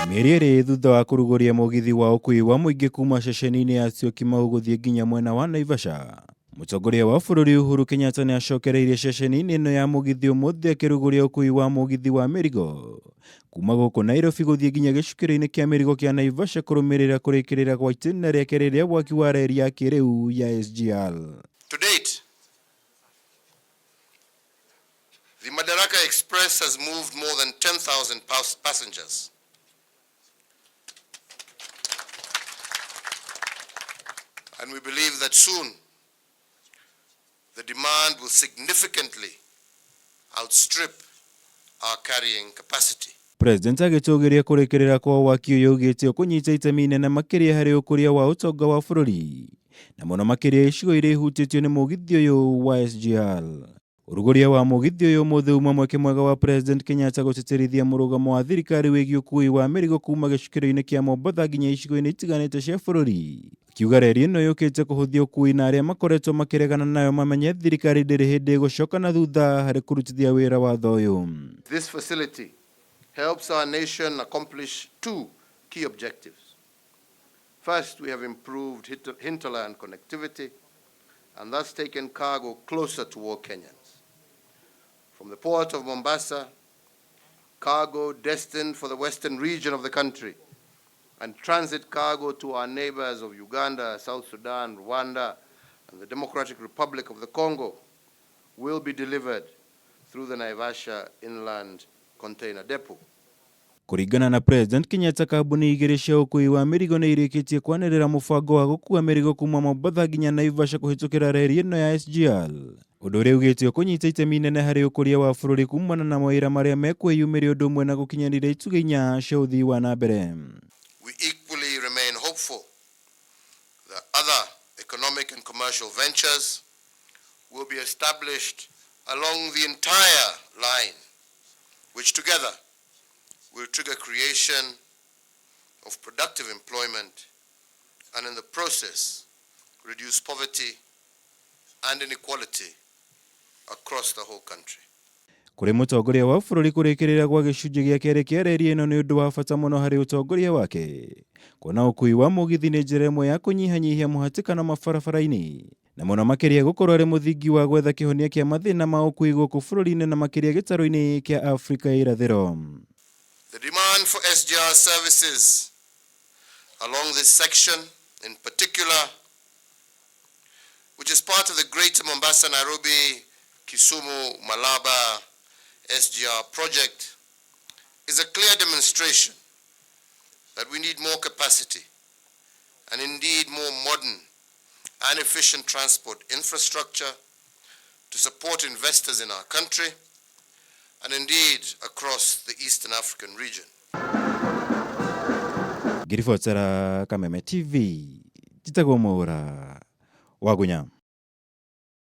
Mĩeri ĩrĩ thutha wa kũrugũria mũgithi wa ũkuui wa mũingĩ kuma ceceni-inĩ ya Syokimau gũthiĩ nginya mwena wa Naivasha, mũtongoria wa bũrũri Uhuru Kenyatta nĩ acokereirie ceceni-inĩ ĩno ya mũgithi ũmũthĩ akĩrugũria ũkuui wa mũgithi wa mĩrigo kuma gũkũ Nairobi gũthiĩ nginya gĩcukĩro-inĩ kĩa mĩrigo kĩa Naivasha kũrũmĩrĩra kũrĩkĩrĩra gwa itĩna rĩa kerĩ rĩa waki wa reri ya kĩrĩu ya SGR. To date, the Madaraka Express has moved more than 10,000 passengers. And we believe that soon the demand will significantly outstrip our carrying capacity. President agĩtũgĩria kũrĩkĩrĩra kwa waki ũyũ augĩte ũkũnyita itemi inene makĩria harĩ ũkũria wa ũtonga wa bũrũri na mũno makĩria icigo iria ihutĩtio nĩ mũgithi ũyũ wa SGR. Ũrugũria wa mũgithi ũyũ ũmũthĩ uma mweke mwega wa President Kenyatta gũtĩtĩrithia mũrũgamo wa thirikari wĩgiĩ ũkuui wa mĩrigo kuma gĩcukĩro-inĩ kĩa Mombatha nginya icigo-inĩ itiganĩte cia bũrũri. Akiuga reri ĩno yũkĩte kũhũthia ũkuui na arĩa makoretwo makĩregana nayo mamenye thirikari ndĩrĩ hĩndĩ ĩgũcoka na thutha harĩ kũrutithia wĩra watho ũyũ. This facility helps our nation accomplish two key objectives. First, we have improved hinterland connectivity and thus taken cargo closer to all Kenyans. From the port of Mombasa, cargo destined for the western region of the country and transit cargo to our neighbors of Uganda, South Sudan, Rwanda, and the Democratic Republic of the Congo will be delivered through the Naivasha Inland Container Depot. Kũringana na President Kenyatta, kambuni igĩrĩ cia ũkuui wa mĩrigo nĩ irĩkĩtie kwanĩrĩra mũbango wa gũkua mĩrigo kuma Mombatha nginya Naivasha kũhĩtũkĩra reri ĩno ya SGR, ũndũ ũrĩa augĩte ũkũnyita itemi inene harĩ ũkũria wa bũrũri kumana na mawĩra marĩa mekwĩyumĩria ũndũ ũmwe na gũkinyanĩria itugĩ inya cia ũthii wa na mbere. We equally remain hopeful that other economic and commercial ventures will be established along the entire line, which together will trigger creation of productive employment and in the process reduce poverty and inequality across the whole country. Kũrĩ mũtongoria wa bũrũri kũrĩkĩrĩra gwa gĩcunjĩ gĩa kerĩ kĩa reri ĩno nĩ ũndũ wa bata mũno harĩ ũtongoria wake kuona ũkuui wa mũgithi nĩ njĩra ĩmwe ya kũnyihanyihia mũhatĩkano mabarabara-inĩ na mũno makĩria gũkorwo arĩ mũthingi wa gwetha kĩhonia kĩa mathĩna ma ũkuui gũkũ bũrũri-inĩ na makĩria gĩtarũ-inĩ kĩa Afrika ya irathĩro. The demand for SGR services along this section in particular, which is part of the Greater Mombasa, Nairobi, Kisumu, Malaba SGR project, is a clear demonstration that we need more capacity and indeed more modern and efficient transport infrastructure to support investors in our country and indeed across the Eastern African region. Ngĩribotera Kameme TV, njĩtagwo Mwaũra Wagunya.